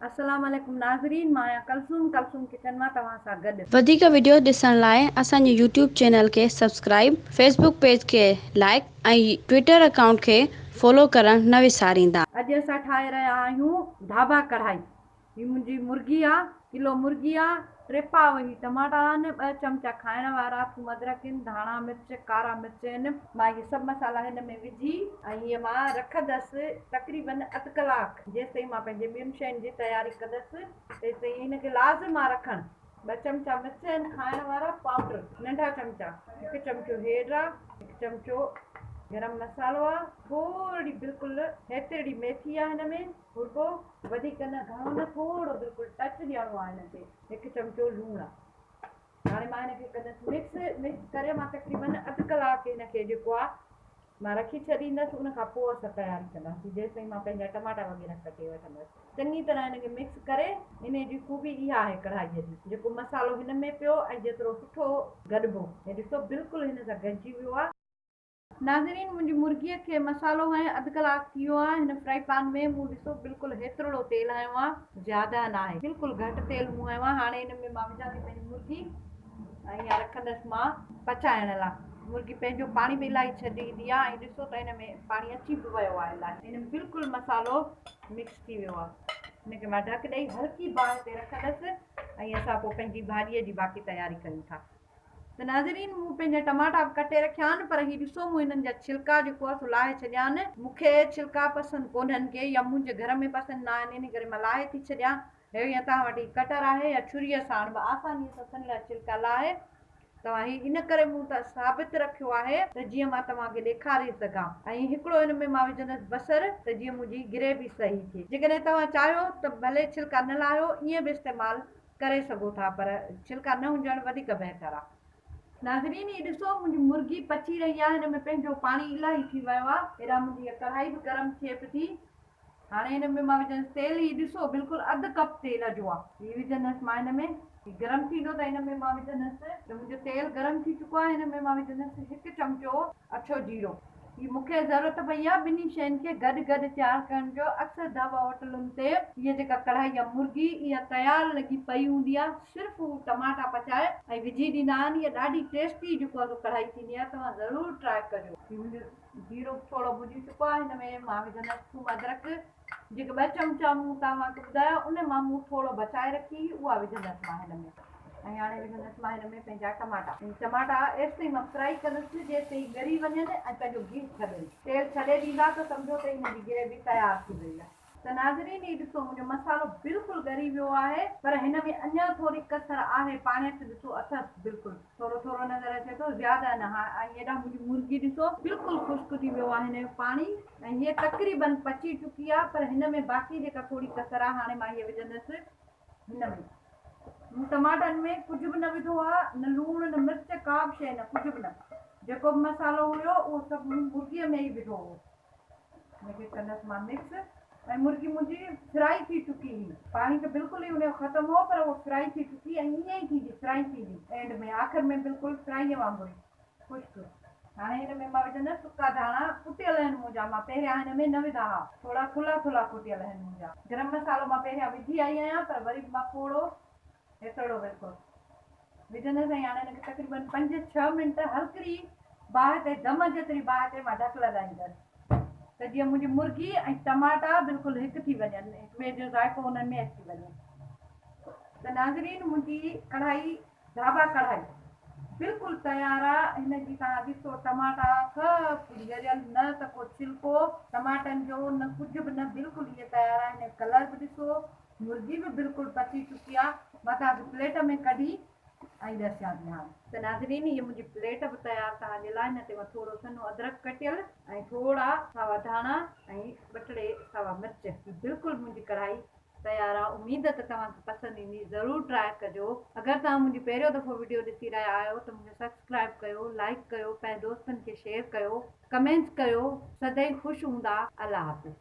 السلام عليڪم ناظرين مان آهيان ڪلثوم ڪلثوم ڪچن مان توهان سان گڏ. وڌيڪ وڊيوز ڏسڻ لاء اسان جي يوٽيوب چينل کي سبسڪرائيب، فيسبوڪ پيج کي لائيڪ ۽ ٽوئيٽر اڪائونٽ کي فالو ڪرڻ نه وساريندا. اڄ اسان ٺاهي رهيا آهيون ڍابا ڪڙهائي. هي منهنجي مرغي آ، ڪلو مرغي آ، ٽي پاء هي ٽماٽا آهن، ٻه چمچا کائڻ وارا ٿوم ادرڪ آهن، ڌاڻا مرچ، ڪارا مرچ آهن. مان اهي سڀ مصالحا هن ۾ وجهي ۽ هيء مان رکندس تقريبن اڌ ڪلاڪ جيستائين مان پنهنجي ٻين شين جي تياري ڪندس تيستائين هن کي لازم آ رکڻ. ٻه چمچا مرچ آهن کائڻ وارا پائوڊر ننڍا چمچا، هڪ چمچو هيڊ آ، هڪ چمچو گرم مصالحو آ، ٿورڙي بلڪل هيترڙي ميٿي آ هن ۾. گهربو، وڌيڪ نه گهڻو نه ٿورو بلڪل ٽچ ڏيڻو آهي هن کي، هڪ چمچو لوڻ آهي. هاڻي مان هن کي ڪندس مڪس، مڪس ڪري مان تقريبن اڌ ڪلاڪ هن کي جيڪو آهي مان رکي ڇڏيندس ان کان پوء اسان تياري ڪنداسين جيستائين مان پنهنجا ٽماٽا وغيره ڪٽي وٺندس. چڱي طرح هن کي مڪس ڪري ان جي خوبي اها آهي ڪڙهائيء جي جيڪو مصالحو هن ۾ پيو ۽ جيترو سٺو گڏبو هي ڏسو بلڪل هن سان گڏجي ويو آهي. ناظرين منهنجي مرغيء کي مصالحو هنيو اڌ ڪلاڪ ٿي ويو آهي هن فرائي پان ۾ مون ڏسو بلڪل هيترڙو تيل هنيو آهي زياده ناهي بلڪل گهٽ تيل مون هنيو آهي هاڻي هن ۾ مان وجهان ٿي پنهنجي مرغي ۽ اها رکندس مان پچائڻ لاء مرغي پنهنجو پاڻي به الاهي ڇڏيندي آهي ۽ ڏسو ته هن ۾ پاڻي اچي به ويو آهي الاهي هن ۾ بلڪل مصالحو مڪس ٿي ويو آهي هن کي مان ڍڪ ڏئي هلڪي باهه تي رکندس ۽ اسان پوء پنهنجي ڀاڄيء جي باقي تياري ڪيون ٿا. ته ناظرين مون پنهنجا ٽماٽا به ڪٽي رکيا آهن پر هي ڏسو مون هنن جا ڇلڪا جيڪو آهي سو لاهي ڇڏيا آهن. مون کي ڇلڪا پسند ڪونهن ڪي يا منهنجي گهر ۾ پسند نه آهن انهي ڪري مان لاهي ٿي ڇڏيان. هي يا توهان وٽ هي ڪٽر آهي يا ڇريء ساڻ به آسانيء سان سنهڙا ڇلڪا لاهي توهان هي ان ڪري مون ته ثابت رکيو آهي ته جيئن مان توهان کي ڏيکاري سگهان ۽ هڪڙو ان ۾ مان وجهندس بصر ته جيئن منهنجي گريوي صحيح ٿئي. جيڪڏهن توهان چاهيو ته ڀلي ڇلڪا نه لاهيو ائين به استعمال ڪري سگهو ٿا پر ڇلڪا نه هجڻ وڌيڪ بهتر آ. ناظرين هي ڏسو منهنجي مرغي پچي رهي آ هن ۾ پنهنجو پاڻي الاهي ٿي ويو آ هيڏانهن منهنجي هيء ڪڙهائي به گرم ٿئي پئي ٿي هاڻي هن ۾ مان وجهندس تيل هي ڏسو بلڪل اڌ ڪپ تيل جو آ هي وجهندس مان هن ۾ هي گرم ٿيندو ته هن ۾ مان وجهندس ته منهنجو تيل گرم ٿي چڪو آ هن ۾ مان وجهندس هڪ چمچو اڇو جيرو. هي مون کي ضرورت پئي آ ٻنهي شين کي گڏ گڏ تيار ڪرڻ جو اڪثر ڍابا هوٽلن تي هيء جيڪا ڪڙهائي يا مرغي اها تيار لڳي پئي هوندي آ صرف هو ٽماٽا پچائي ۽ وجهي ڏيندا آهن هيء ڏاڍي ٽيسٽي جيڪو آ سو ڪڙهائي ٿيندي آ توهان ضرور ٽرائي ڪجو. هي منهنجو جيرو به ٿورو ڀڄي چڪو آ هن ۾ مان وجهندس ٿوم ادرڪ جيڪي ٻه چمچا مون توهان کي ٻڌايا ان مان مون ٿورو بچائي رکي هئي اها وجهندس مان هن ۾ ۽ هاڻي وجهندس مان هن ۾ پنهنجا ٽماٽا ۽ ٽماٽا ايستائين مان فرائي ڪندس جيستائين ڳري وڃن ۽ پنهنجو گيهه ڇڏين تيل ڇڏي ڏيندا ته سمجهو ته هن جي گريوي تيار ٿي وئي آهي. ته ناظرين هي ڏسو منهنجو مصالحو بلڪل ڳري ويو آهي پر هن ۾ اڃا ٿوري ڪسر آهي پاڻيٺ ڏسو اٿس بلڪل ٿورو ٿورو نظر اچي ٿو زياده نه ها ۽ هيڏانهن منهنجي مرغي ڏسو بلڪل خشڪ ٿي ويو آهي هن جو پاڻي ۽ هيء تقريبن پچي چڪي آهي پر هن ۾ باقي جيڪا ٿوري ڪسر آهي هاڻي مان هيء وجهندس هن ۾ مون ٽماٽن ۾ ڪجهه به نه وڌو آهي نه لوڻ نه مرچ ڪا به شيء نه ڪجهه به نه جيڪو به مصالحو هيو اهو سڀ مون مرغيء ۾ ئي وڌو هو. هن کي ڪندس مان مڪس ۽ مرغي منهنجي فرائي ٿي چڪي هئي پاڻي ته بلڪل ئي ان جو ختم هو پر اهو فرائي ٿي چڪي ۽ ائين ئي ٿيندي فرائي ٿيندي اينڊ ۾ آخر ۾ بلڪل فرائيء وانگر ئي خشڪ هاڻي هن ۾ مان وجهندس سڪا ڌاڻا ڪٽيل آهن منهنجا مان پهريان هن ۾ نه وڌا ها ٿورا ٿلها ٿلها ڪٽيل آهن منهنجا گرم مصالحو مان پهريان وجهي آئي آهيان پر وري به مان ٿورو هيترڙو بلڪل وجهندس ۽ هاڻي هن کي تقريبن پنج ڇهه منٽ هلڪڙي باهه تي دم جيتري باهه تي مان ڍڪ لڳائيندس ته جيئن منهنجي مرغي ۽ ٽماٽا بلڪل هڪ ٿي وڃن هڪ ٻئي جو ذائقو انهن ۾ اچي وڃي ته ناظرين منهنجي ڪڙهائي ڍابا ڪڙهائي بلڪل تيار آ هن جي توهان ڏسو ٽماٽا سڀ ڳريل نه ته ڪو ڇلڪو ٽماٽن جو نه ڪجهه به نه بلڪل هيء تيار آ هن جو ڪلر به ڏسو مرغي به بلڪل پچي چڪي آ مان توهان کي پليٽ ۾ ڪڍي ۽ ڏسيان ٿي هاڻي. ته ناظرين هيء منهنجي پليٽ به تيار توهان جي لاء هن تي مان ٿورو سنهو ادرڪ ڪٽيل ۽ ٿورا ساوا ڌاڻا ۽ ٻه ٽي ساوا مرچ هي بلڪل منهنجي ڪڙهائي تيار آ اميد ته توهان کي پسند ايندي ضرور ٽرائي ڪجو اگر توهان منهنجي پهريون دفعو وڊيو ڏسي رهيا آهيو ته منهنجو سبسڪرائب ڪيو لائيڪ ڪيو پنهنجي دوستن کي شيئر ڪيو ڪمينٽس ڪيو سدائين خوش هوندا الله حافظ.